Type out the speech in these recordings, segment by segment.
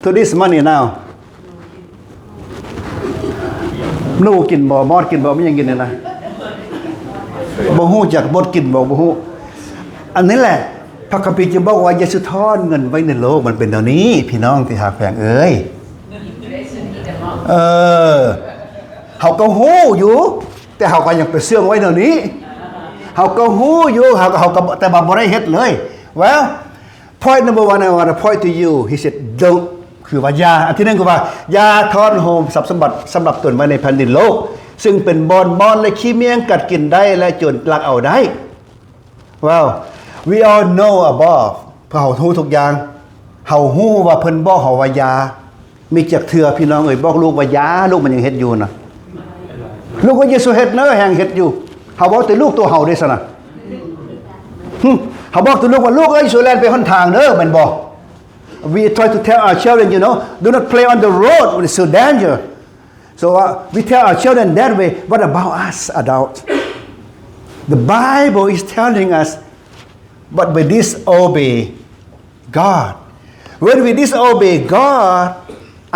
to this money now. ໜູກິນບໍ່? ມອດກິນບໍ່? ມີຫຍັງກິນນີ້ນະ? ບໍ່ຮູ້ຈັກ ມົດກິນບໍ່? ບໍ່ຮູ້. ອັນນີ້ແຫຼະ ພະຄຳພີຈຶ່ງບອກວ່າ ຢ່າສູ່ທອນເງິນໄວ້ໃນໂລກ. ມັນເປັນແນວນີ້ ພີ່ນ້ອງທີ່ຮັກແພງເອີຍ. ເອີ ເຮົາກໍຮູ້ຢູ່ ແຕ່ເຮົາກໍຍັງໄປເຊື່ອງໄວ້ແນວນີ້. ເຮົາກໍຮູ້ຢູ່ ເຮົາ ເຮົາກໍ ແຕ່ວ່າບໍ່ໄດ້ເຮັດເລີຍ. Well, point number one I want to point to you, he said, don't. ຄືວ່າຢ່າ. ອັນທີໜຶ່ງຄືວ່າ ຢ່າທອນໂຮມຊັບສົມບັດສຳລັບຕົນໄວ້ໃນແຜ່ນດິນໂລກ ຊຶ່ງເປັນບ່ອນມອດ ແລະ ຂີ້ມ້ຽງກັດກິນໄດ້ ແລະ ໂຈນລັກເອົາໄດ້. Well, we all know above. ເພາະເຮົາຮູ້ທຸກຢ່າງ. ເຮົາຮູ້ວ່າເພິ່ນບອກເຮົາວ່າຢ່າ. ມີຈັກເທື່ອ ພີ່ນ້ອງເອີຍ ບອກລູກວ່າຢ່າ ລູກມັນຍັງເຮັດຢູ່ນະ. ລູກວ່າ ຢ່າສູ່ເຮັດເນີ ແຮ່ງເຮັດຢູ່. ເຮົາເວົ້າແຕ່ລູກໂຕເຮົາເດ້ຊັ້ນນະ. ຫຶ ເຮົາບອກແຕ່ລູກວ່າ ລູກເອີຍ ຢ່າສູ່ແລ່ນໄປຫົນທາງເດີ ແມ່ນບໍ່? We try to tell our children, you know, do not play on the road, it's so danger. So, uh, we tell our children that way. What about us, adult? The Bible is telling us, but we disobey God. When we disobey God,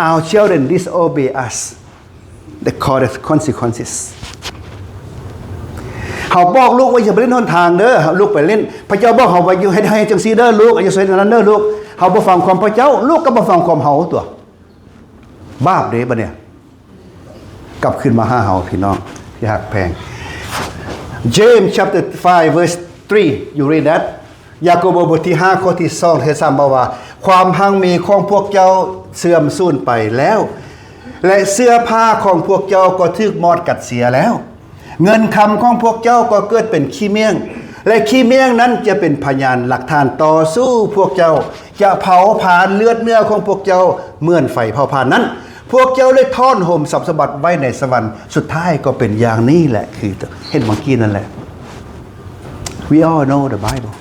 our children disobey us. The consequences. ເຮົາບອກລູກວ່າ ຢ່າໄປຫຼິ້ນຫົນທາງເດີ ລູກໄປຫຼິ້ນ. ພະເຈົ້າບອກເຮົາວ່າ ຢູ່ ເຮັດ ໃຫ້ເຮັດຈັ່ງຊີ້ເດີລູກ ຢ່າເຮັດອັນນັ້ນເດີລູກ. ເຮົາບໍ່ຟັງຄວາມພະເຈົ້າ ລູກກໍບໍ່ຟັງຄວາມເຮົາຕົວະ. ບາບເດ້ບາດນີ້. ກັບຄືນມາຫາເຮົາ ພີ່ນ້ອງທີ່ຮັກແພງ. James chapter five verse three, you read that? ຢາໂກໂບ ບົດທີຫ້າ ຂໍ້ທີສອງ ແລະ ທີສາມ ບອກວ່າ ຄວາມຮັ່ງມີຂອງພວກເຈົ້າເສື່ອມສູນໄປແລ້ວ ແລະ ເສື້ອຜ້າຂອງພວກເຈົ້າກໍຖືກມອດກັດເສຍແລ້ວ. ເງິນຄຳຂອງພວກເຈົ້າກໍເກີດເປັນຂີ້ມ້ຽງ ແລະ ຂີ້ມ້ຽງນັ້ນຈະເປັນພະຍານຫຼັກຖານຕໍ່ສູ້ພວກເຈົ້າ ຈະເຜົາຜານເລືອດເນື້ອຂອງພວກເຈົ້າເໝືອນໄຟເຜົາຜານນັ້ນ. ພວກເຈົ້າໄດ້ທ້ອນໂຮມຊັບສົມບັດໄວ້ໃນສະຫວັນ ສຸດທ້າຍກໍເປັນຢ່າງນີ້ແຫຼະ. ຄືເຫັນເມື່ອກີ້ນັ້ນແຫຼະ. We all know the Bible.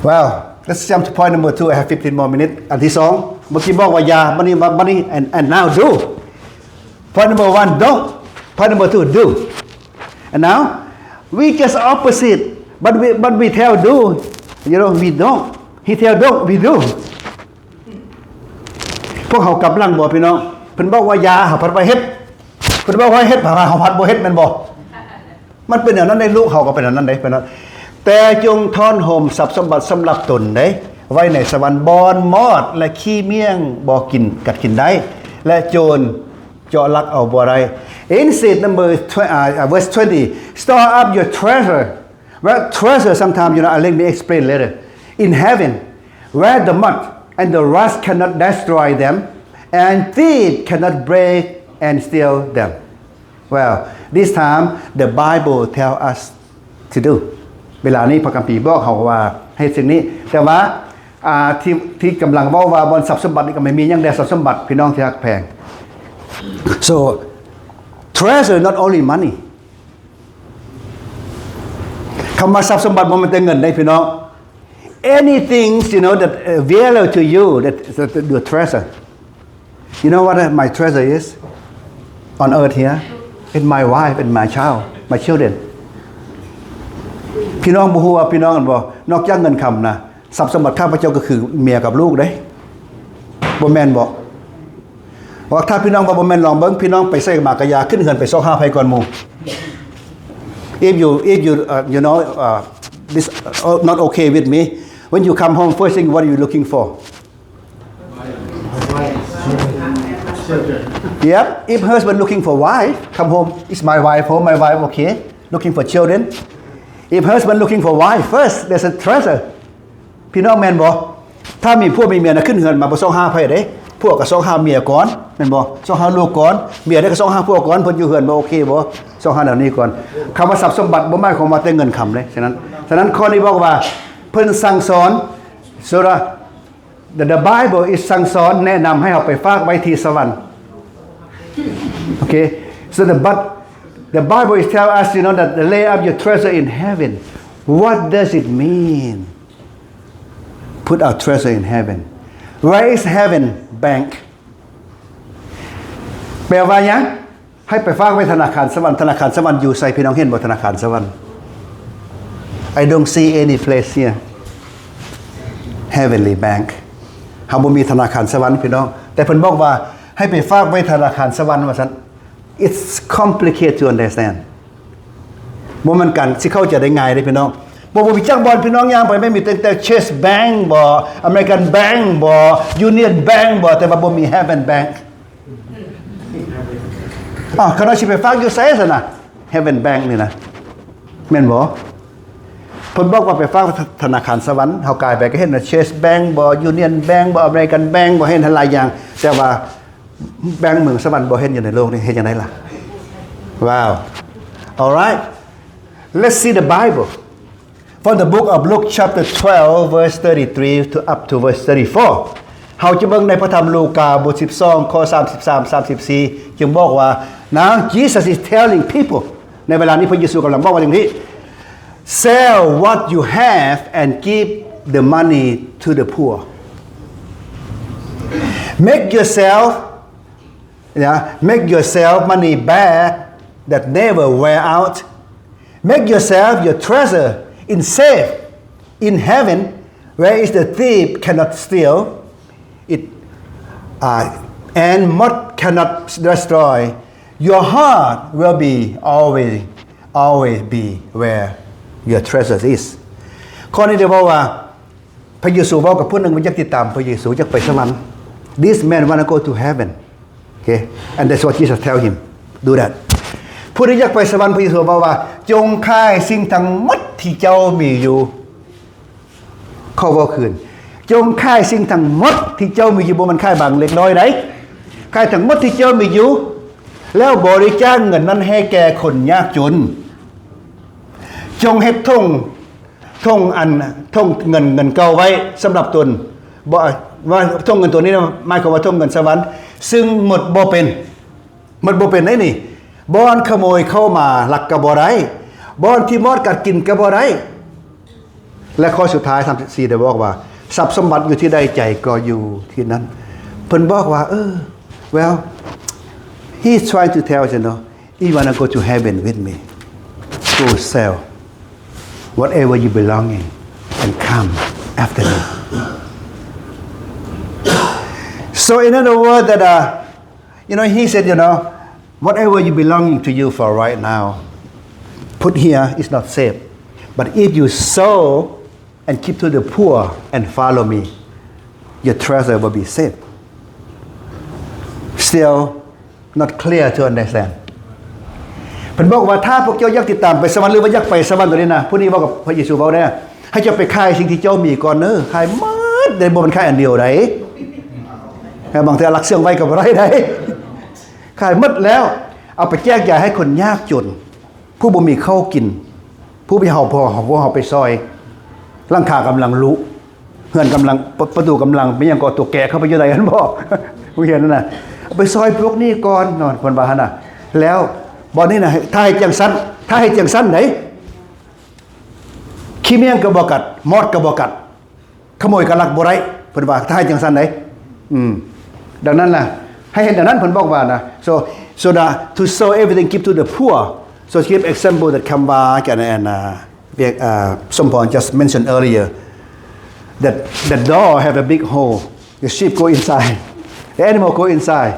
Well, let's jump to point number two. I have fifteen more minutes. ອັນທີສອງ ເມື່ອກີ້ບອກວ່າຢ່າ ບັດນີ້ ບັດນີ້ and, and now do. Point number one, don't. Point number two, do. And now, we just opposite. But we, but we tell do. You know, we don't. He tell don't, we do. ພວກເຮົາກັບຫຼັງບໍ່ ພີ່ນ້ອງ? ເພິ່ນບອກວ່າຢ່າ ເຮົາພັດວ່າເຮັດ. ເພິ່ນບອກວ່າເຮັດ ເຮົາພັດບໍ່ເຮັດ ແມ່ນບໍ່? ມັນເປັນແນວນັ້ນເດ້ ລູກເຮົາກໍເປັນແນວນັ້ນເດ້ ເປັນແນວນັ້ນ. ແຕ່ຈົ່ງທ້ອນໂຮມຊັບສົມບັດສຳລັບຕົນເດ້ ໄວ້ໃນສະຫວັນ ບ່ອນມອດ ແລະ ຂີ້ມ້ຽງບໍ່ກິນ ກັດກິນໄດ້ ແລະ ໂຈນເຈາະລັກເອົາບໍ່ໄດ້. Instead, number tw-, uh, uh, verse twenty, store up your treasure. Well, treasure, sometimes, you know, uh, let me explain later. In heaven, where the moth and the rust cannot destroy them, and thief cannot break and steal them. Well, this time the Bible tell us to do. ເວລານີ້ພະຄຳພີບອກເຮົາວ່າໃຫ້ເຮັດສິ່ງນີ້ ແຕ່ວ່າ ອ່າ ທີ່ ທີ່ກຳລັງເວົ້າວ່າບ່ອນຊັບສົມບັດນີ້ກໍແມ່ນມີຫຍັງແດ່ ຊັບສົມບັດ ພີ່ນ້ອງທີ່ຮັກແພງ. So, treasure not only money. ຄຳວ່າຊັບສົມບັດບໍ່ແມ່ນແຕ່ເງິນເດ້ ພີ່ນ້ອງ. Anything, you know, that, uh, value to you, that, that, that your treasure. You know what, uh, my treasure is on earth here? It's my wife and my child, my children. ພີ່ນ້ອງບໍ່ຮູ້ວ່າ ພີ່ນ້ອງ ອັນບໍ່ ນອກຈາກເງິນຄຳນະ ຊັບສົມບັດຂ້າພະເຈົ້າກໍຄືເມຍກັບລູກເດ້ ບໍ່ແມ່ນບໍ່? ວ່າຖ້າພີ່ນ້ອງວ່າບໍ່ແມ່ນ ລອງເບິ່ງ ພີ່ນ້ອງໄປໃສມາກະຢ່າ ຂຶ້ນເຮືອນໄປຊອກຫາໃຜກ່ອນໝູ່? If you, if you, uh, you know, uh, this, uh, not okay with me, when you come home, first thing, what are you looking for? Yep, if husband looking for wife, come home, it's my wife home, my wife okay, looking for children. If husband looking for wife first, there's a treasure. ພີ່ນ້ອງແມ່ນບໍ່? ຖ້າມີຜົວມີເມຍນະ ຂຶ້ນເຮືອນມາບໍ່ຊອກຫາໃຜເດ້ ຜົວກໍຊອກຫາເມຍກ່ອນ ແມ່ນບໍ່? ຊອກຫາລູກກ່ອນ ເມຍເດ້ກໍຊອກຫາຜົວກ່ອນ ເພິ່ນຢູ່ເຮືອນບໍ່ໂອເຄບໍ່? ຊອກຫາແນວນີ້ກ່ອນ. ຄຳວ່າຊັບສົມບັດບໍ່ໝາຍຄວາມວ່າແຕ່ເງິນຄຳເດ້. ສະນັ້ນ ສະນັ້ນຂໍ້ນີ້ບອກວ່າ ເພິ່ນສັ່ງສອນ so the, the, the Bible is ສັ່ງສອນ ແນະນຳໃຫ້ເຮົາໄປຝາກໄວ້ທີ່ສະຫວັນ. Okay, so the, but the Bible is tell us, you know, that lay up your treasure in heaven. What does it mean? Put our treasure in heaven. Where is heaven bank? ແປວ່າຫຍັງ? ໃຫ້ໄປຝາກໄວ້ທະນາຄານສະຫວັນ. ທະນາຄານສະຫວັນຢູ່ໃສ? ພີ່ນ້ອງເຫັນບໍ່ທະນາຄານສະຫວັນ? I don't see any place here. heavenly bank. ເຮົາບໍ່ມີທະນາຄານສະຫວັນ ພີ່ນ້ອງ, ແຕ່ເພິ່ນບອກວ່າໃຫ້ໄປຝາກໄວ້ທະນາຄານສະຫວັນວ່າຊັ້ນ. It's complicated to understand. ບໍ່ແມ່ນການຊິເຂົ້າໃຈໄດ້ງ່າຍເດ້ ພີ່ນ້ອງ. ບໍ່ ບໍ່ມີຈັກບ່ອນ ພີ່ນ້ອງ, ຍ່າງໄປແມ່ນມີແຕ່ Chase Bank ບໍ, American Bank ບໍ, Union Bank ບໍ, ແຕ່ວ່າບໍ່ມີ Heaven Bank. ອ້າວ ຂ້ານ້ອຍຊິໄປຝາກຢູ່ໃສຊັ້ນນະ? Heaven Bank ນີ້ນະ ແມ່ນບໍ່? ເພິ່ນບອກວ່າໄປຝາກທະນາຄານສະຫວັນ, ເຮົາກາຍໄປກໍເຫັນນະ Chase Bank ບໍ, Union Bank ບໍ, American Bank ບໍ, ເຫັນຫຼາຍຢ່າງ, ແຕ່ວ່າ Bank ເມືອງສະຫວັນບໍ່ເຫັນຢູ່ໃນໂລກນີ້, ເຮັດຈັ່ງໃດລະ? ວ້າວ. Alright, let's see the Bible. From the book of Luke chapter twelve verse thirty-three to up to verse thirty-four. ເຮົາຈະເບິ່ງໃນພະທຳລູກາບົດສິບສອງ ຂໍ້ສາມສິບສາມ ສາມສິບສີ່ ຈຶ່ງບອກວ່າ Now Jesus is telling people. ໃນເວລານີ້ພະເຢຊູກຳລັງບອກວ່າຈັ່ງນີ້ Sell what you have and give the money to the poor. Make yourself, yeah, make yourself money bag that never wear out. Make yourself your treasure in safe in heaven, where is the thief cannot steal it, uh, and moth cannot destroy. Your heart will be always, always be where your treasure is. ຂໍ້ນີ້ໄດ້ບອກວ່າ ພະເຢຊູເວົ້າກັບຜູ້ໜຶ່ງວ່າຢາກຕິດຕາມພະເຢຊູ, ຢາກໄປສະຫວັນ. This man wanna go to heaven. Okay? And that's what Jesus tell him. Do that. ຜູ້ທີ່ຢາກໄປສະຫວັນ, ພະເຢຊູເວົ້າວ່າ ຈົ່ງຂາຍສິ່ງທັງໝົດທີ່ເຈົ້າມີຢູ່. ຂໍເວົ້າຄືນ, ຈົ່ງຂາຍສິ່ງທັງໝົດທີ່ເຈົ້າມີຢູ່, ບໍ່ແມ່ນຂາຍບາງເລັກນ້ອຍໃດ, ຂາຍທັງໝົດທີ່ເຈົ້າມີຢູ່ ແລ້ວບໍລິຈາກເງິນນັ້ນໃຫ້ແກ່ຄົນຍາກຈົນ. ຈົ່ງເຮັດຖົງ ຖົງອັນ ຖົງເງິນ ເງິນເກົ່າໄວ້ສຳລັບຕົນ. ບໍ່ ວ່າຖົງເງິນຕົວນີ້ນະ ໝາຍຄວາມວ່າຖົງເງິນສະຫວັນ ຊຶ່ງໝົດບໍ່ເປັນ, ໝົດບໍ່ເປັນໄດ໋ນີ້. ບ່ອນຂະໂມຍເຂົ້າມາລັກກໍບໍ່ໄດ້, ບ່ອນທີ່ມອດກັດກິນກໍບໍ່ໄດ້. ແລະ ຂໍ້ສຸດທ້າຍ ສາມສິບສີ່ ໄດ້ບອກວ່າ ຊັບສົມບັດຢູ່ທີ່ໃດ ໃຈກໍຢູ່ທີ່ນັ້ນ. ເພິ່ນບອກວ່າ ເອີ well, he's trying to tell, you know, If you wanna go to heaven with me, go sell whatever you belonging and come after me. So in other words, that, uh, you know, he said, you know, whatever you belonging to you for right now, put here is not safe. But if you sow and give to the poor and follow me, your treasure will be safe. Still not clear to understand. ເພິ່ນບອກວ່າ ຖ້າພວກເຈົ້າຢາກຕິດຕາມໄປສະຫວັນ ຫຼືວ່າຢາກໄປສະຫວັນຕົວນີ້ນະ, ຜູ້ນີ້ເວົ້າກັບພະເຢຊູເວົ້າແດ່, ໃຫ້ເຈົ້າໄປຂາຍສິ່ງທີ່ເຈົ້າມີກ່ອນເດີ, ຂາຍໝົດເດ້, ບໍ່ແມ່ນຂາຍອັນດຽວໃດ. ບາງເທື່ອລັກເຊື່ອງໄວ້ກໍບໍ່ໄດ້ໃດ. ຂາຍໝົດແລ້ວ ເອົາໄປແຈກຢາຍໃຫ້ຄົນຍາກຈົນ. ຜູ້ບໍ່ມີເຂົ້າກິນ, ຜູ້ທີ່ເຮົາ ພວກເຮົາ ພວກເຮົາໄປຊ່ອຍ, ຫຼັງຄາກຳລັງລຸ, ເຮືອນກຳລັງ ປະ ປະຕູກຳລັງ ແມ່ນຫຍັງກໍຕົວແກະເຂົ້າໄປຢູ່ໃນຫັ້ນບໍ? ຜູ້ເຫັນນັ້ນນະ, ເອົາໄປຊ່ອຍພວກນີ້ກ່ອນເນາະ ເພິ່ນວ່າຫັ້ນນະ. ແລ້ວບ່ອນນີ້ນະ ຖ້າເຮັດຈັ່ງຊັ້ນ, ຖ້າເຮັດຈັ່ງຊັ້ນໃດ໋ ຂີ້ເມຍງກໍບໍ່ກັດ, ມອດກໍບໍ່ກັດ. ຂະໂມຍກໍລັກບໍ່ໄດ້ ເພິ່ນວ່າ ຖ້າເຮັດຈັ່ງຊັ້ນໃດ໋. ອືມ ດັ່ງນັ້ນລະ ໃຫ້ເຮັດດັ່ງນັ້ນ ເພິ່ນບອກວ່ານະ. So, so that to sell everything, give to the poor. So give example that ຄຳວ່າ and, and, uh, ວຽກ uh, ສົມພອນ just mentioned earlier, that the door have a big hole, the sheep go inside, the animal go inside.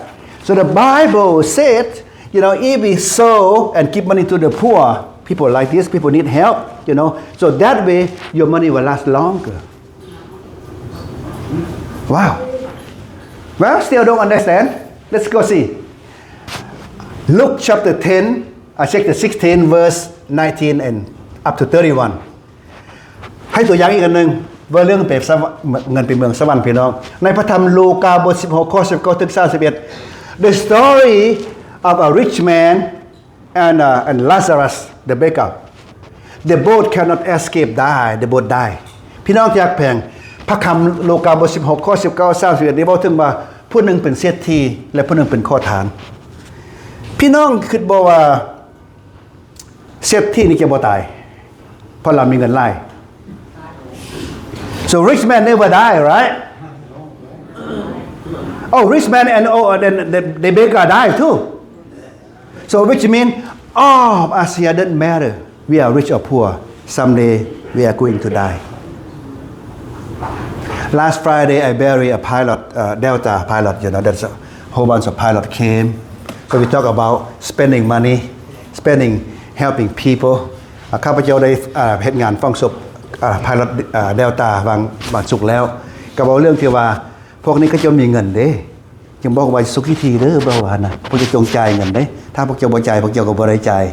So the Bible said, you know, if we sow and give money to the poor, people like this, people need help, you know, so that way your money will last longer. Wow. Well, still don't understand. Let's go see. Luke chapter ten, uh, chapter sixteen, verse nineteen and up to thirty-one. ໃຫ້ຕົວຢ່າງອີກອັນໜຶ່ງ ວ່າເລື່ອງໄປສະຫວັນ ເງິນໄປເມືອງສະຫວັນ ພີ່ນ້ອງ. ໃນພະທຳລູກາ ບົດສິບຫົກ ຂໍ້ສິບເກົ້າ ເຖິງ ສາມສິບເອັດ The story of a rich man and, uh, and Lazarus the beggar. They both cannot escape die. They both die. ພີ່ນ້ອງທີ່ຮັກແພງ, ພະຄຳລູກາ ບົດສິບຫົກ ຂໍ້ສິບເກົ້າ ສາມສິບເອັດ ນີ້ເວົ້າເຖິງວ່າ ຜູ້ໜຶ່ງເປັນເສດຖີ ແລະ ຜູ້ໜຶ່ງເປັນຂໍທານ. ພີ່ນ້ອງຄິດບໍ່ວ່າ ເສດຖີນີ້ຈະບໍ່ຕາຍ ເພາະລາວມີເງິນຫຼາຍ? So rich man never die, right? Oh, rich man and, oh, and the, the beggar die too. So which mean all of us here doesn't matter, we are rich or poor, someday we are going to die. Last Friday, I bury a pilot, uh, Delta pilot, you know, that's a whole bunch of pilot came. So we talk about spending money, spending, helping people. ອ່າ ຂ້າພະເຈົ້າໄດ້ ອ່າ ເຮັດງານຝັງສົບ ອ່າ ໄພລອດ ອ່າ ເດລຕາ ວາງ ວານສຸກແລ້ວ ກໍເວົ້າເລື່ອງທີ່ວ່າ ພວກນີ້ເຂົາເຈົ້າມີເງິນເດ້ ຈຶ່ງບອກວ່າສຸຂີທີເດີ ບອກວ່ານະ ພວກເຈົ້າຈົ່ງຈ່າຍເງິນເດ້ ຖ້າພວກເຈົ້າບໍ່ຈ່າຍ ພວກເຈົ້າກໍບໍ່ໄດ້ຈ່າຍ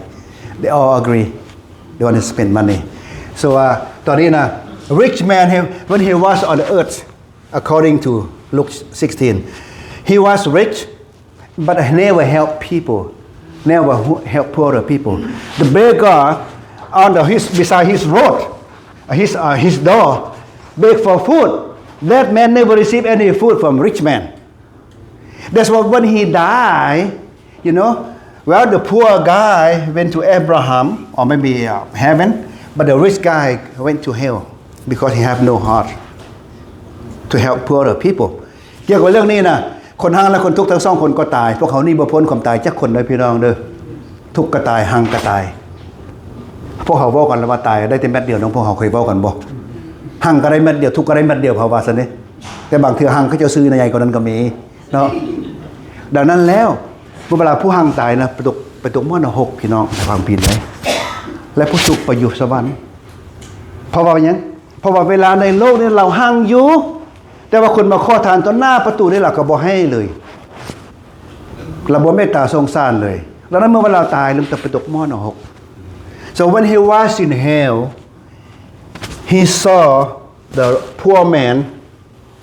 They all agree. They want to spend money. So, uh, ຕອນນີ້ນະ rich man, he, when he was on the earth, according to Luke sixteen, he was rich, but he never help people, never hu-, help poorer people. The beggar on the, his, beside his road, his, uh, his door, beg for food. That man never receive any food from rich man. That's why when he die, you know, well, the poor guy went to Abraham, or maybe, uh, heaven, but the rich guy went to hell because he have no heart to help poorer people. ກ່ຽວກັບເລື່ອງນີ້ນະ ຄົນຮັ່ງ ແລະ ຄົນທຸກທັງສອງຄົນກໍຕາຍ ພວກເຮົາໜີບໍ່ພົ້ນຄວາມຕາຍຈັກຄົນເດີພີ່ນ້ອງເດີ ທຸກກໍຕາຍ ຮັ່ງກໍຕາຍ ພວກເຮົາເວົ້າກັນແລ້ວວ່າຕາຍໄດ້ແຕ່ແມັດດຽວເນາະ ພວກເຮົາເຄີຍເວົ້າກັນບໍ່? ຮັ່ງກໍໄດ້ແມັດດຽວ ທຸກກໍໄດ້ແມັດດຽວ ເຂົາວ່າຊັ້ນເດ້ ແຕ່ບາງເທື່ອຮັ່ງເຂົາເຈົ້າຊື້ໃຫຍ່ກວ່ານັ້ນກໍມີເນາະ ດັ່ງນັ້ນແລ້ວ ເມື່ອເວລາຜູ້ຮັ່ງຕາຍນະ ໄປຕົກ ໄປຕົກໝໍນະຫົກພີ່ນ້ອງ ໃນຄວາມຜິດເດ້ ແລະ ຜູ້ທຸກໄປຢູ່ສະຫວັນ ເພາະວ່າຫຍັງ? ເພາະວ່າເວລາໃນໂລກນີ້ລາວຮັ່ງຢູ່ ແຕ່ວ່າຄົນມາຂໍທານຕໍ່ໜ້າປະຕູນີ້ລາວກໍບໍ່ໃຫ້ເລີຍ ລາວບໍ່ເມດຕາສົງສານເລີຍ ແລ້ວນັ້ນເມື່ອເວລາຕາຍລາວຕ້ອງໄປຕົກໝໍນະຫົກ So when he was in hell, he saw the poor man,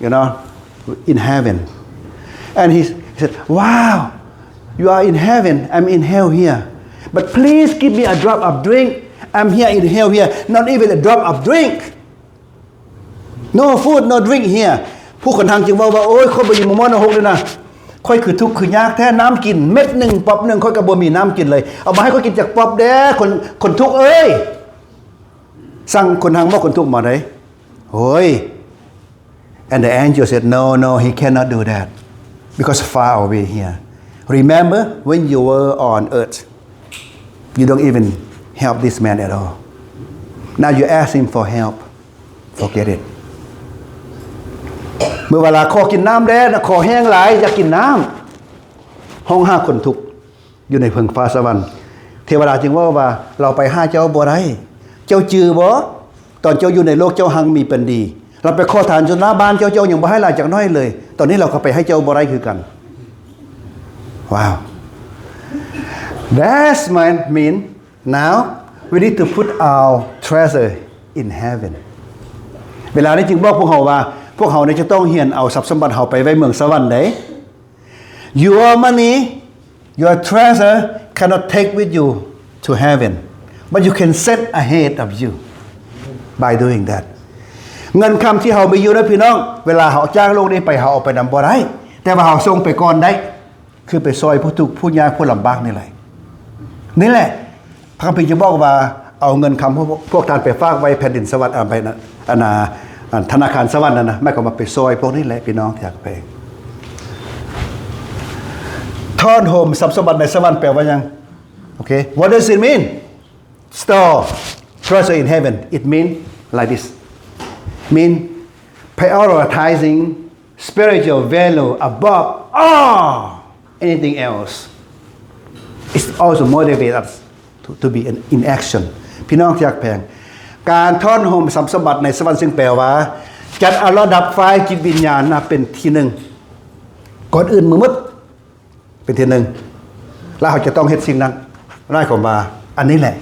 you know, in heaven. And he said, "Wow, you are in heaven, I'm in hell here. But please give me a drop of drink. I'm here in hell here, not even a drop of drink." No food, no drink here. ຜູ້ຄົນຮັ່ງຈຶ່ງເວົ້າວ່າ ໂອ້ຍ ຂ້ອຍໄປຢູ່ໝໍນະຫົກເລີຍນະ ຂ້ອຍຄືທຸກຄືຍາກແທ້ ນ້ຳກິນເມັດໜຶ່ງ ປັອບໜຶ່ງ ຂ້ອຍກໍບໍ່ມີນ້ຳກິນເລີຍ ເອົາມາໃຫ້ຂ້ອຍກິນຈັກປັອບແດ່ ຄົນ ຄົນທຸກເອີຍ ສັ່ງຄົນຮັ່ງ ບອກຄົນທຸກມາເດ້ ໂອ້ຍ And the angel said, "No, no, he cannot do that because far away here. Remember when you were on earth, you don't even help this man at all. Now you ask him for help. Forget it." ເມື່ອເວລາຂໍກິນນ້ຳແດ່ນະ ຂໍແຫ້ງຫຼາຍ ຢາກກິນນ້ຳ ຮ້ອງຫາຄົນທຸກ ຢູ່ໃນເພິງຟ້າສະຫວັນ ເທວະດາຈຶ່ງເວົ້າວ່າ ລາວໄປຫາເຈົ້າບໍ່ໄດ້ ເຈົ້າຈື່ບໍ່? ຕອນເຈົ້າຢູ່ໃນໂລກເຈົ້າຮັ່ງມີປານດີ ລາວໄປຂໍທານຈົນໜ້າບ້ານເຈົ້າ ເຈົ້າຍັງບໍ່ໃຫ້ລາວຈັກໜ້ອຍເລີຍ ຕອນນີ້ລາວກໍໄປໃຫ້ເຈົ້າບໍ່ໄດ້ຄືກັນ Wow. That's my mean. Now we need to put our treasure in heaven. ເວລານີ້ຈຶ່ງບອກພວກເຮົາວ່າ ພວກເຮົານີ້ຈະຕ້ອງຮຽນເອົາຊັບສົມບັດເຮົາໄປໄວ້ເມືອງສະຫວັນເດ້. Your money, your treasure cannot take with you to heaven, but you can set ahead of you by doing that. ເງິນຄຳທີ່ເຮົາມີຢູ່ນະພີ່ນ້ອງ ເວລາເຮົາຈາກໂລກນີ້ໄປ ເຮົາເອົາໄປນຳບໍ່ໄດ້ ແຕ່ວ່າເຮົາສົ່ງໄປກ່ອນໄດ້ ຄືໄປຊ່ອຍຜູ້ທຸກຜູ້ຍາກຜູ້ລຳບາກນີ້ແຫຼະ ນີ້ແຫຼະ ພະຄຳພີຈະບອກວ່າ ເອົາເງິນຄຳພວກ ພວກທ່ານໄປຝາກໄວ້ແຜ່ນດິນສະຫວັນ ອາ ໄປນະ ອັນນາ ອັນທະນາຄານສະຫວັນນັ້ນນະ ໝາຍຄວາມວ່າໄປຊ່ອຍພວກນີ້ແຫຼະ ພີ່ນ້ອງທີ່ຮັກແພງ. ທ້ອນໂຮມຊັບສົມບັດໃນສະຫວັນແປວ່າຫຍັງ? ໂອເຄ What does it mean? Store treasure in heaven. It mean like this. Mean prioritizing spiritual value above all anything else. It also motivate us to, to be in, in action. ພີ່ນ້ອງທີ່ຮັກແພງ ການທ້ອນໂຮມຊັບສົມບັດໃນສະຫວັນ ຊຶ່ງແປວ່າ ຈັດເອົາລະດັບຝ່າຍຈິດວິນຍານນະເປັນທີໜຶ່ງ ກ່ອນອື່ນໝົດ ເປັນທີໜຶ່ງ ແລະ ເຮົາຈະຕ້ອງເຮັດສິ່ງນັ້ນ. ໝາຍຄວາມວ່າ ອັນນີ້ແຫຼະ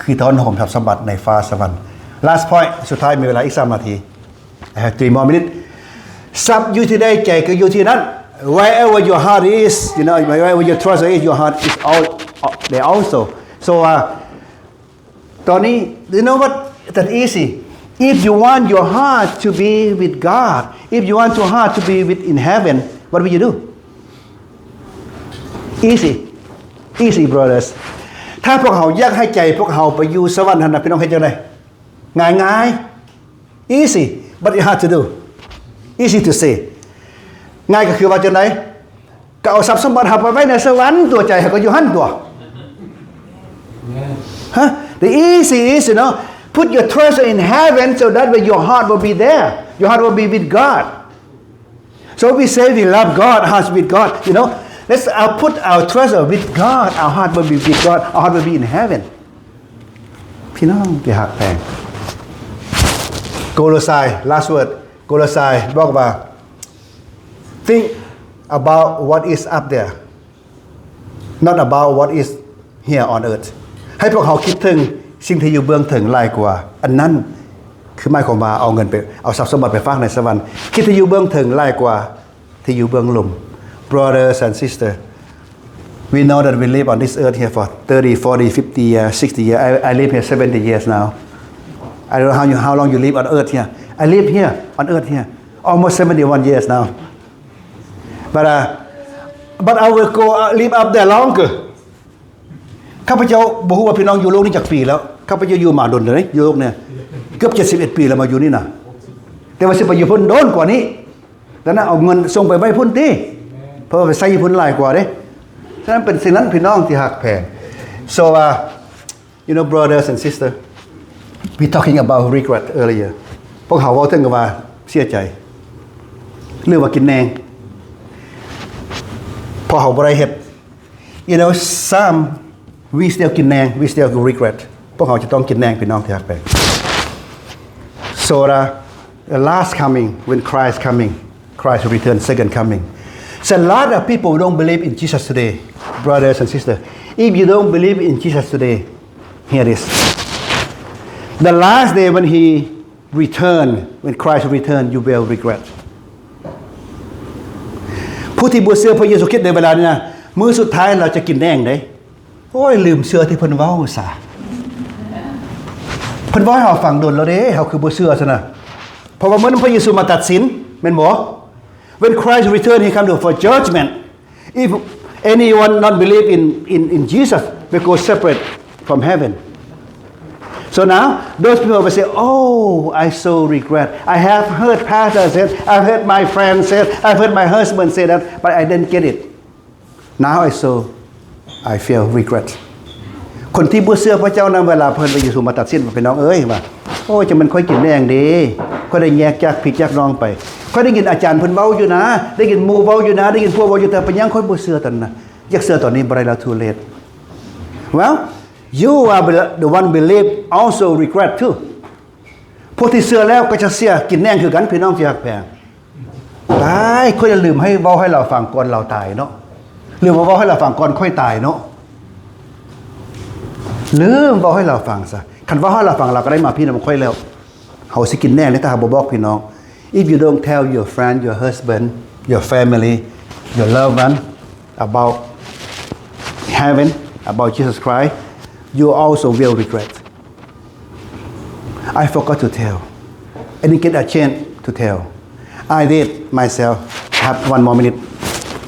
ຄືທ້ອນໂຮມຊັບສົມບັດໃນຟ້າສະຫວັນ. Last point ສຸດທ້າຍ ມີເວລາອີກສາມນາທີ. I have three more minutes. ຊັບຢູ່ທີ່ໃດ ໃຈກໍຢູ່ທີ່ນັ້ນ. Wherever your heart is, you know, wherever your treasure is, your heart is all, uh, there also. So, uh, ຕອນນີ້ you know what? That easy. If you want your heart to be with God, if you want your heart to be with, in heaven, what will you do? Easy. Easy, brothers. ຖ້າພວກເຮົາຢາກໃຫ້ໃຈພວກເຮົາໄປຢູ່ສະຫວັນຫັ້ນນະ ພີ່ນ້ອງເຮັດຈັ່ງໃດ? ງ່າຍໆ. Easy, but it hard to do. Easy to say. ງ່າຍກໍຄືວ່າຈັ່ງໃດ? ກໍເອົາຊັບສົມບັດເຮົາໄປໄວ້ໃນສະຫວັນຕົວະ ໃຈເຮົາກໍຢູ່ຫັ້ນຕົວະ. Huh? The easy is, you know, put your treasure in heaven so that way your heart will be there. Your heart will be with God. So we say we love God, heart with God. You know, let's uh, put our trust with God. Our heart will be with God. Our heart will be in heaven. พี่น้องที่ฮักแพง โกโลไซ last word โกโลไซบอกว่า think about what is up there, not about what is here on earth. ໃຫ້ພວກເຮົາຄິດເຖິງສິ່ງທີ່ຢູ່ເບື້ອງເທິງຫຼາຍກວ່າ ອັນນັ້ນຄືໝາຍຄວາມວ່າເອົາເງິນໄປ ເອົາຊັບສົມບັດໄປຝາກໃນສະຫວັນ. ຄິດທີ່ຢູ່ເບື້ອງເທິງຫຼາຍກວ່າທີ່ຢູ່ເບື້ອງລຸ່ມ. Brothers and sisters, we know that we live on this earth here for thirty, forty, fifty years, sixty years. I, I live here seventy years now. I don't know how, you, how long you live on earth here. I live here on earth here almost seventy-one years now. But, uh, but I will go, uh, live up there longer. ຂ້າພະເຈົ້າບໍ່ຮູ້ວ່າພີ່ນ້ອງຢູ່ໂລກນີ້ຈັກປີແລ້ວ. ຂ້າພະເຈົ້າຢູ່ມາດົນເລີຍ ຢູ່ໂລກນີ້ເກືອບເຈັດສິບເອັດປີແລ້ວ ມາຢູ່ນີ້ນະ. ແຕ່ວ່າຊິໄປຢູ່ພຸ້ນດົນກວ່ານີ້. ແລ້ວນະ ເອົາເງິນສົ່ງໄປໄວ້ພຸ້ນຕິ ເພາະວ່າໄປໃຊ້ຢູ່ພຸ້ນຫຼາຍກວ່າເດ້. ສະນັ້ນເປັນສິ່ງນັ້ນ ພີ່ນ້ອງທີ່ຮັກແພງ. So, uh, you know, brothers and sisters, we talking about regret earlier. ພວກເຮົາເວົ້າເຖິງກັບວ່າເສຍໃຈ ຫຼືວ່າກິນແໜງ ເພາະເຮົາບໍ່ໄດ້ເຮັດ. You know, some we still ກິນແໜງ we still regret. ພວກເຮົາຈະຕ້ອງກິນແໜງ ພີ່ນ້ອງທີ່ຮັກແພງ. So the, the last coming, when Christ coming, Christ return, second coming. So a lot of people don't believe in Jesus today, brothers and sisters. If you don't believe in Jesus today, hear this. The last day when he return, when Christ return, you will regret. ຜູ້ທີ່ບໍ່ເຊື່ອພະເຢຊູຄຣິດໃນເວລານີ້ນະ ມື້ສຸດທ້າຍລາວຈະກິນແໜງເດ້. ໂອ້ຍ ລືມເຊື່ອທີ່ເພິ່ນເວົ້າຊະ. ເພິ່ນເວົ້າໃຫ້ເຮົາຟັງດົນແລ້ວເດ້ ເຮົາຄືບໍ່ເຊື່ອຊະນະ. ເພາະວ່າມື້ນັ້ນພະເຢຊູມາຕັດສິນ ແມ່ນບໍ່? When Christ return, he come to for judgment. If anyone not believe in, in, in Jesus, will go separate from heaven. So now, those people will say, "Oh, I so regret. I have heard pastor said, I've heard my friend said, I've heard my husband say that, but I didn't get it. Now I so, I feel regret." ຄົນທີ່ບໍ່ເຊື່ອພະເຈົ້ານັ້ນ ເວລາເພິ່ນໄປຢູ່ສູນມາຕັດສິນ ພີ່ນ້ອງເອີຍ ວ່າ ໂອ້ຍ ຈັ່ງແມ່ນຂ້ອຍກິນແໜງເດ້ ຂ້ອຍໄດ້ແຍກຈາກພີ່ຈາກນ້ອງໄປ ຂ້ອຍໄດ້ຍິນອາຈານເພິ່ນເວົ້າຢູ່ນະ ໄດ້ຍິນໝູ່ເວົ້າຢູ່ນະ ໄດ້ຍິນພວກເວົ້າຢູ່ ແຕ່ເປັນຫຍັງຂ້ອຍບໍ່ເຊື່ອຕອນນັ້ນນະ ຢາກເຊື່ອຕອນນີ້ບໍ່ໄດ້ແລ້ວ too late. Well, you are the one believe also regret too. ພວກທີ່ເຊື່ອແລ້ວກໍຈະເສຍກິນແໜງຄືກັນ ພີ່ນ້ອງທີ່ຮັກແພງ. ຕາຍ ຂ້ອຍລືມໃຫ້ເວົ້າໃຫ້ລາວຟັງກ່ອນລາວຕາຍເນາະ ຫຼືວ່າເວົ້າໃຫ້ລາວຟັງກ່ອນຂ້ອຍຕາຍເນາະ ລືມເວົ້າໃຫ້ລາວຟັງຊະ. ຄັນເວົ້າໃຫ້ລາວຟັງ ລາວກໍໄດ້ມາພີ້ນຳຂ້ອຍແລ້ວ. ເຮົາຊິກິນແໜງເດ້ ຖ້າເຮົາບໍ່ບອກພີ່ນ້ອງ. If you don't tell your friend, your husband, your family, your loved one about heaven, about Jesus Christ, you also will regret. I forgot to tell. I didn't get a chance to tell. I did myself. I have one more minute.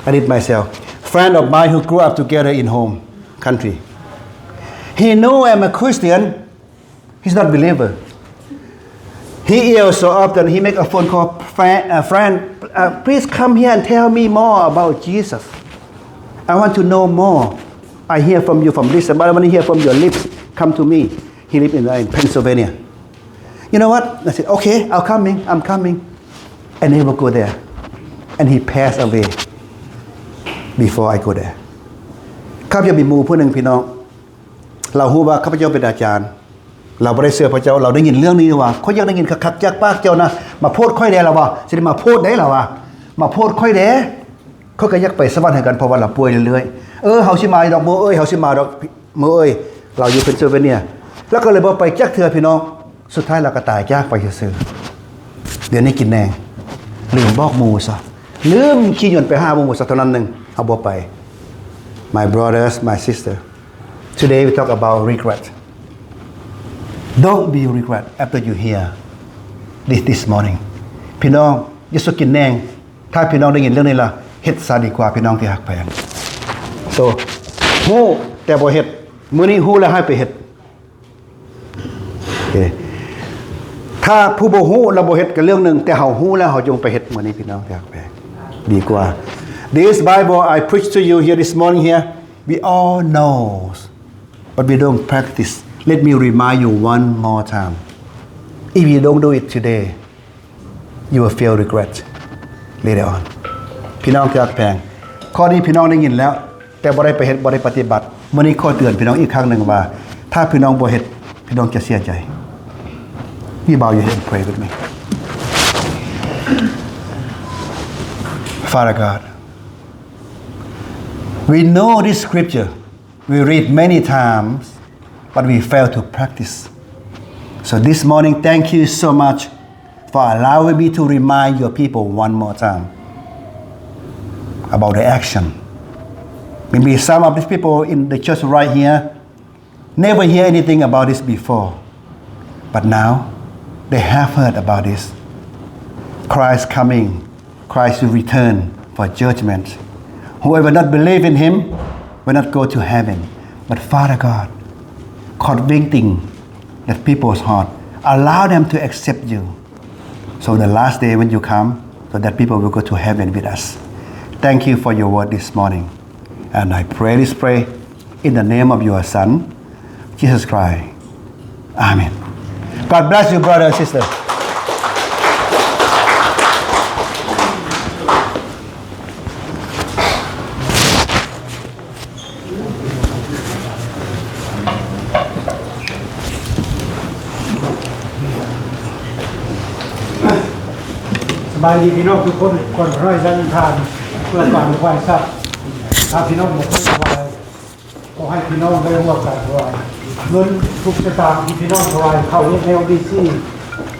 I did myself. Friend of mine who grew up together in home country. He know I'm a Christian. He's not believer. He yell so often. He make a phone call. Friend, uh, friend, uh, please come here and tell me more about Jesus. I want to know more. I hear from you from this, but I want to hear from your lips. Come to me. He live in, uh, in Pennsylvania. You know what? I said, "Okay, I'll coming. I'm coming." I never go there. And he passed away before I go there. ຂ້າພະເຈົ້າມີໝູ່ຜູ້ໜຶ່ງ ພີ່ນ້ອງ ລາວຮູ້ວ່າຂ້າພະເຈົ້າເປັນອາຈານ ລາວບໍ່ໄດ້ເຊື່ອພະເຈົ້າ ລາວໄດ້ຍິນເລື່ອງນີ້ວ່າ ຂ້ອຍຢາກໄດ້ຍິນຄັກໆຈາກປາກເຈົ້ານະ ມາໂພດຂ້ອຍແດ່ ລາວວ່າ ຊິໄດ້ມາໂພດໄດ໋ ລາວວ່າ ມາໂພດຂ້ອຍແດ່. ຂ້ອຍກໍຢາກໄປສະຫວັນຄືກັນ ເພາະວ່າລາວປ່ວຍເລື້ອຍໆ. ເອີ ເຮົາຊິມາດອກ ໝູ່ເອີຍ ເຮົາຊິມາດອກ ໝູ່ເອີຍ. ລາວຢູ່ Pennsylvania ລາວກໍເລີຍບໍ່ໄປຈັກເທື່ອ ພີ່ນ້ອງ. ສຸດທ້າຍລາວກໍຕາຍຈາກໄປຊື່ໆ. ດຽວນີ້ກິນແໜງ ລືມບອກໝູ່ຊະ ລືມຂີ່ຍົນໄປຫາໝູ່ຊະເທົ່ານັ້ນໜຶ່ງ ເຮົາບໍ່ໄປ. My brothers, my sister, today we talk about regret. Don't be regret after you hear this, this morning. ພີ່ນ້ອງ ຢ່າສຸດກິນແໜງ ຖ້າພີ່ນ້ອງໄດ້ຍິນເລື່ອງນີ້ລະ ເຮັດຊະດີກວ່າ ພີ່ນ້ອງທີ່ຮັກແພງ. So ຮູ້ແຕ່ບໍ່ເຮັດ ມື້ນີ້ຮູ້ແລ້ວໃຫ້ໄປເຮັດ. ໂອເຄ ຖ້າຜູ້ບໍ່ຮູ້ແລ້ວບໍ່ເຮັດກໍເລື່ອງໜຶ່ງ ແຕ່ເຮົາຮູ້ແລ້ວເຮົາຈົ່ງໄປເຮັດ ມື້ນີ້ພີ່ນ້ອງທີ່ຮັກແພງ ດີກວ່າ. This Bible I preach to you here this morning here, we all know, but we don't practice. Let me remind you one more time. If you don't do it today, you will feel regret later on. ພີ່ນ້ອງທີ່ຮັກແພງ, ຂໍ້ນີ້ພີ່ນ້ອງໄດ້ຍິນແລ້ວ ແຕ່ບໍ່ໄດ້ໄປເຮັດ ບໍ່ໄດ້ປະຕິບັດ. ມື້ນີ້ຂໍເຕືອນພີ່ນ້ອງອີກຄັ້ງໜຶ່ງວ່າ ຖ້າພີ່ນ້ອງບໍ່ເຮັດ ພີ່ນ້ອງຈະເສຍໃຈ. You bow your head and pray with me. Father God, we know this scripture. We read many times, but we fail to practice. So this morning, thank you so much for allowing me to remind your people one more time about the action. Maybe some of these people in the church right here never hear anything about this before, but now they have heard about this. Christ coming, Christ will return for judgment. Whoever not believe in him will not go to heaven. But Father God, convicting that people's heart, allow them to accept you. So the last day when you come, so that people will go to heaven with us. Thank you for your word this morning. And I pray this prayer in the name of your Son, Jesus Christ. Amen. God bless you, brother and sister. ສະບາຍດີພີ່ນ້ອງທຸກຄົນ. ກ່ອນຂ້ານ້ອຍຈະອະທິຖານເພື່ອການຖວາຍຊັບ ຖ້າພີ່ນ້ອງບໍ່ເຄີຍຖວາຍ ຂໍໃຫ້ພີ່ນ້ອງໄດ້ຮ່ວມກັນຖວາຍເງິນທຸກສະຕາງທີ່ພີ່ນ້ອງຖວາຍເຂົ້າເຮັດແນວດີຊີ.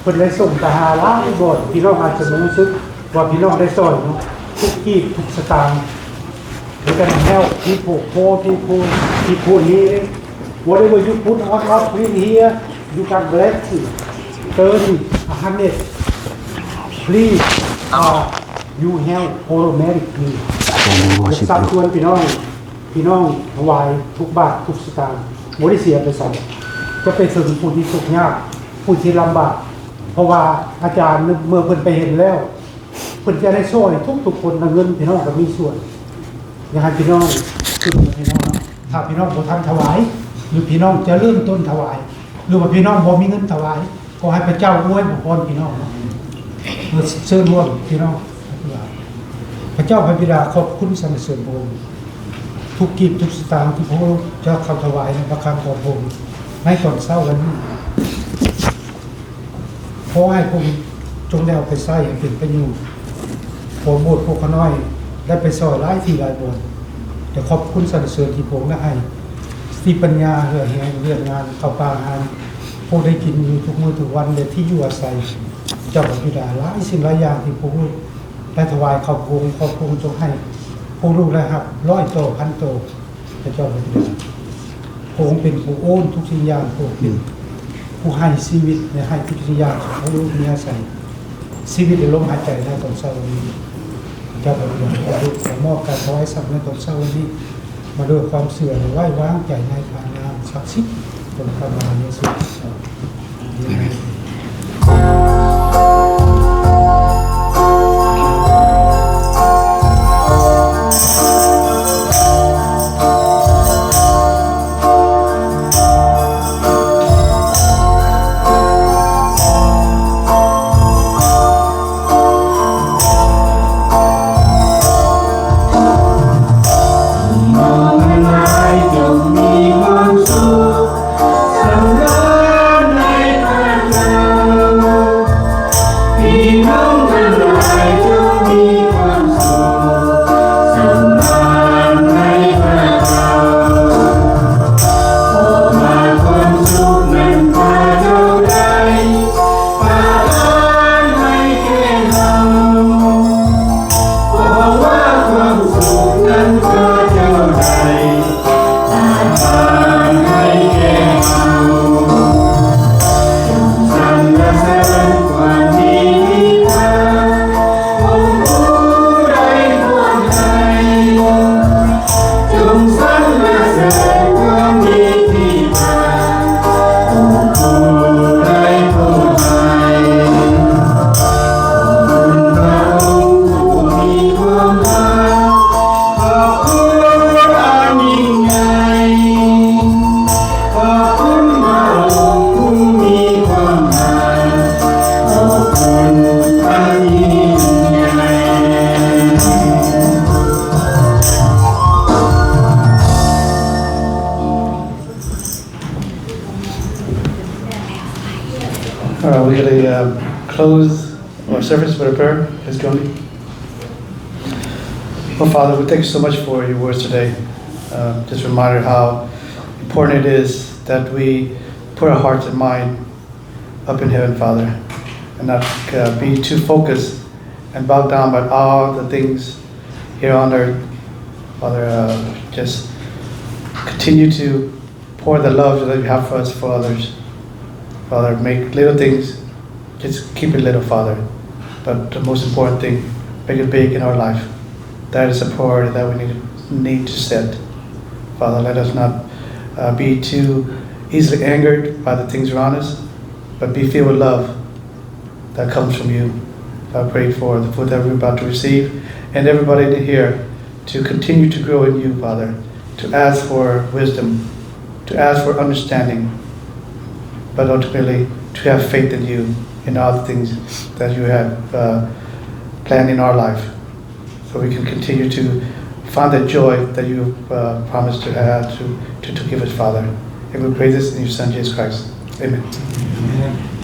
ເພິ່ນໄດ້ສົ່ງໄປຫາຫຼາຍບ່ອນ, ພີ່ນ້ອງອາດຈະບໍ່ຮູ້ສຶກວ່າພີ່ນ້ອງໄດ້ຊ່ອຍເນາະ, ທຸກກີບທຸກສະຕາງ. We can help people, poor people, people needy. Whatever you put on offering here, you can bless it. Thirty, a hundred, please, uh, you help automatically. ຢາກຊັກຊວນພີ່ນ້ອງ, ພີ່ນ້ອງຖວາຍທຸກບາດທຸກສະຕາງ, ບໍ່ໄດ້ເສຍໄປໃສ, ຈະໄປເຖິງຜູ້ທີ່ທຸກຍາກ, ຜູ້ທີ່ລຳບາກ. ເພາະວ່າອາຈານເມື່ອເພິ່ນໄປເຫັນແລ້ວ ເພິ່ນຈະໄດ້ຊ່ອຍທຸກໆຄົນນະ. ເງິນພີ່ນ້ອງກໍມີສ່ວນ, ຢາກໃຫ້ພີ່ນ້ອງຄິດນຳພີ່ນ້ອງເນາະ. ຖ້າພີ່ນ້ອງບໍ່ທັນຖວາຍ ຫຼື ພີ່ນ້ອງຈະເລີ່ມຕົ້ນຖວາຍ ຫຼືວ່າພີ່ນ້ອງບໍ່ມີເງິນຖວາຍ ກໍໃຫ້ພະເຈົ້າອວຍພອນພີ່ນ້ອງເນາະ. ເອີ ເຊີນຮ່ວມພີ່ນ້ອງ. ພະເຈົ້າພະບິດາ ຂອບຄຸນສັນລະເສີນພະອົງ ທຸກກີບທຸກສະຕາງທີ່ພວກເຈົ້າເຂົ້າຖວາຍໃນພະຄັງຂອງພະອົງໃນຕອນເຊົ້າວັນນີ້. ຂໍໃຫ້ພະອົງຈົ່ງໄດ້ເອົາໄປໃຊ້ໃຫ້ເປັນປະໂຫຍດ. ຂໍໂບດພວກຂ້ານ້ອຍໄດ້ໄປຊ່ອຍຫຼາຍທີ່ຫຼາຍບ່ອນ, ແຕ່ຂອບຄຸນສັນລະເສີນທີ່ພະອົງໄດ້ໃຫ້ສະຕິປັນຍາ, ເຫື່ອແຮງ, ວຽກງານ, ເຂົ້າປາອາຫານ, ພວກໄດ້ກິນຢູ່ທຸກມື້ທຸກວັນ ແລະ ທີ່ຢູ່ອາໄສ. ເຈົ້າພະບິດາ ຫຼາຍສິ່ງຫຼາຍຢ່າງທີ່ພວກລູກໄດ້ຖວາຍເຂົ້າພະອົງ, ຂໍພະອົງຈົ່ງໃຫ້ພວກລູກໄດ້ຮັບຮ້ອຍໂຕ, ພັນໂຕ. ພະເຈົ້າພະບິດາ ພະອົງເປັນຜູ້ໂອນທຸກສິ່ງຢ່າງ, ພະອົງເປັນຜູ້ໃຫ້ຊີວິດ ແລະ ໃຫ້ທຸກສິ່ງຢ່າງທີ່ພວກລູກມີອາໄສ, ຊີວິດ ແລະ ລົມຫາຍໃຈໃນຕອນເຊົ້າວັນນີ້. ພະເຈົ້າພະບິດາ ຂອງລູກຂໍມອບການຖວາຍຊັບໃນຕອນເຊົ້າວັນນີ້ ມາດ້ວຍຄວາມເຊື່ອ ແລະ ໄວ້ວາງໃຈໃນພະນາມສັກສິດຂອງພະບາດເຢຊູຄຣິສຕ. Close our service with a prayer. Please join me. Oh, Father, we thank you so much for your words today. Um, just a reminder how important it is that we put our hearts and mind up in heaven, Father, and not uh, be too focused and bogged down by all the things here on earth. Father, uh, just continue to pour the love that you have for us for others. Father, make little things, just keep it little, Father. But the most important thing, make it big in our life. That is a priority that we need, need to set. Father, let us not uh, be too easily angered by the things around us, but be filled with love that comes from you. I pray for the food that we're about to receive and everybody here to continue to grow in you, Father, to ask for wisdom, to ask for understanding, but ultimately to have faith in you in all the things that you have uh, planned in our life, so we can continue to find the joy that you uh, promised to have to, to, to give us, Father. And we pray this in your Son, Jesus Christ. Amen. Amen.